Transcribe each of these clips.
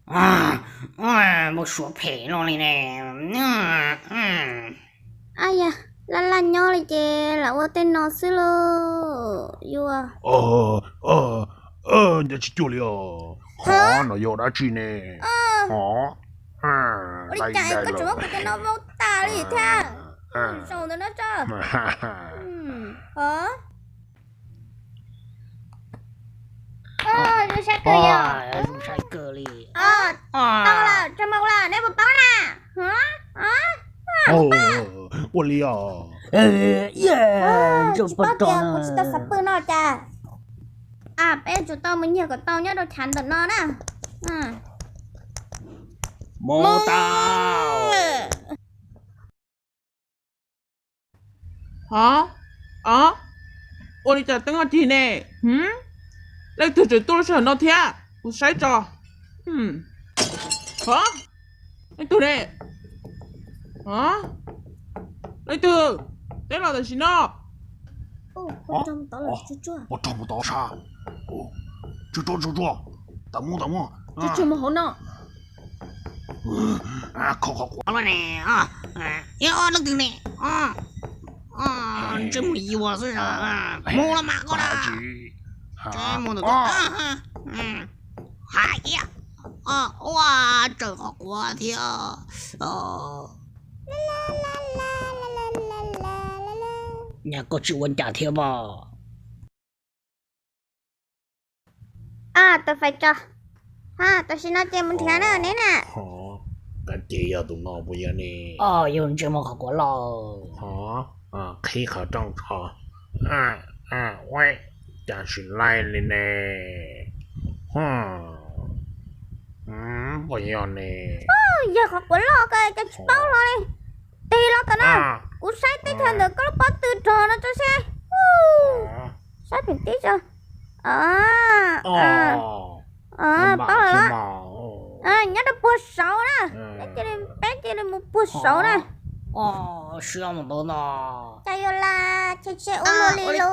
Muaj suav phem no li ne. Aj yam, laj laj nyob li ces lam ua tej no xwb lauj. Yuav, cas tsis cuag li os? Qhov no yog dab tsi ne? Ua li cas koj tseem muab kuv cov no vau tas li thiab? Zaum ntawm no tso. Zoo saib kawg li. Tau lawm, tso mus lawm, neb puas paub na? Ua li os. Tsis paub tias kuv tsis tau xav pw no cas. Peb tsum tau mus nyiag kom tau nyob rau chav ntawm no na. Mus tau. Hov, ua li cas teeb no cig ne? Leej twg tseem tuaj lub sij hawm no thiab? Kuv saib tso. Hov, leej twg ne? Leej twg, teb los tam sim no. Pov rog mus tod sab. Tsuag tsuag, tam muab tam muab. Tsuag tsuag mus hauv no. Kho qhov quav los ne. Leej twg ne? Ntsej muag yuag xwb. Mus los mas koj na. Ntsej muag ntawm koj. Hais tias, ua, tsawm qhov quav thiab. Nyaj koj tsis ua cas thiab pob? Tau fais tso. Tam sim no ces mus nrhiav na neb na. Kab ces yog tus no puas yog ne? Yog ntsej muag qhov quav loj. Qhib qhov rooj tso. Ua cas tsis laij li ne? Puas yog ne? Yog qhov quav loj ko cas tsis paub hlo li. Tig los tom no, kuv saib teb chaws ntawm koj lub pob tw rog no tso seb. Saib pem tib tso. Paub lawm los? Nyob rau puag saud na. Peb cia li mus puag saud na. Cas yuav lam cheb cheb ua luaj li los,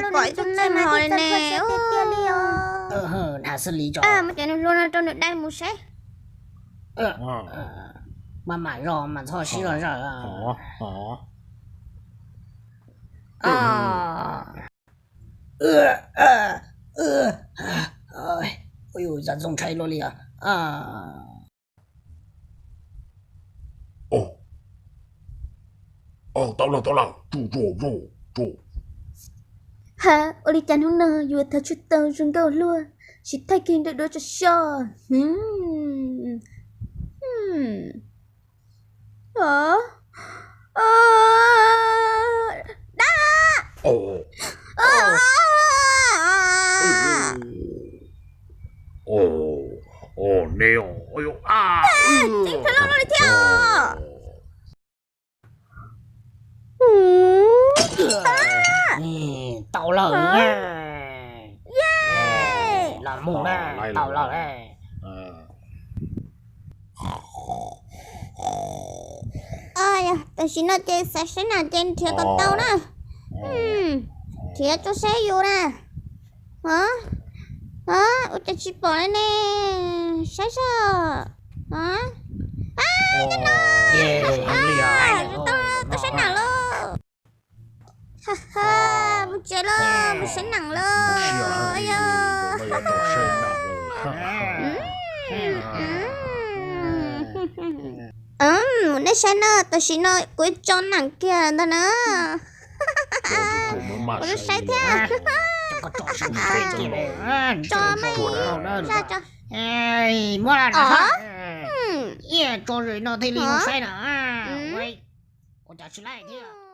lub neej txom nyem mas txom nyem tiag tiag li os. Muab cov nws hlua no rau nws dai mus seb. Maj mam zog mas txhob sib zog zawm. Ua yus xav txoog ntshai luaj li os. Tau lawm, tau lawm, tsuj tsuj tsuj. Ha, ua li cas hnub no yuav thawv tshuaj tau zoo nkauj luaj, sim thaij kiag nrawm duav tso soj. Dab! Tseem thawv loj li thiab. Tau lawm. Los mus na, tau lawm. Tam sim no ces xav saib nas ces nrhiav kom tau na. Nrhiav tso saib yus na. Ua cas tsis pom li ne? Saib seb. Tsis tau, tau saib nas lauj. Ha ha, mus tsev lauj, mus saib nas lauj. Mus nej saib na, tam sim no kuv tso nas kiag ntag na. Kuv saib thiab. Tso mas. Muab los tso, tso no thiaj li saib na. Ua cas tsis laij thiab.